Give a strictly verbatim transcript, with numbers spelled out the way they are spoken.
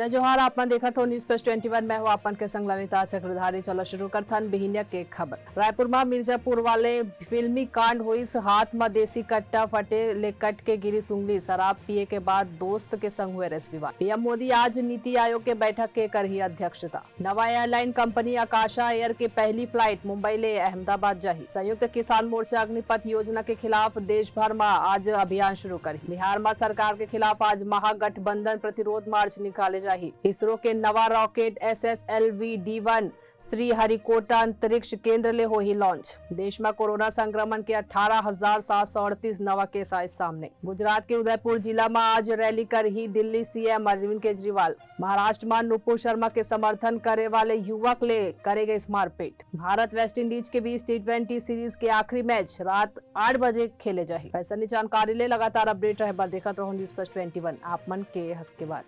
जोहार, आप मन देखत हो News Plus twenty one, मैं हूं आप मन के संग ललिता चक्रधारी। चलो शुरू करथन बिहिनिया के खबर। रायपुर म मिर्जापुर वाले फिल्मी कांड होइस, हाथ म देसी कट्टा, फटे ले कट के गिरिस उंगली, शराब पिए के बाद दोस्त के संग हुए रेस विवाद। पीएम मोदी आज नीति आयोग के बैठक के करही अध्यक्षता। नवा एयरलाइन कंपनी आकाशा एयर के पहली फ्लाइट मुंबई ले अहमदाबाद जाही। संयुक्त किसान मोर्चा अग्निपथ योजना के खिलाफ देश भर म आज अभियान शुरू करही। बिहार म सरकार के खिलाफ आज महागठबंधन प्रतिरोध मार्च निकाले जाही। इसरो के नवा rocket S S L V D one Sriharikota अंतरिक्ष केंद्र ले होही लॉन्च। देश म कोरोना संक्रमण के अठारह हजार सात सौ अड़तीस नवा केस आए सामने। गुजरात के उदयपुर जिला म आज रैली करही दिल्ली सीएम अरविंद केजरीवाल। महाराष्ट्र म नुपुर शर्मा के समर्थन करे वाले युवक ले करे गइस मारपीट। भारत वेस्ट इंडीज के बीच T twenty सीरीज के आखिरी मैच रात आठ बजे खेले जाही। अइसने जानकारी ले लगातार अपडेट रहे बर देखत रहू News Plus twenty one, आप मन के हक के बात।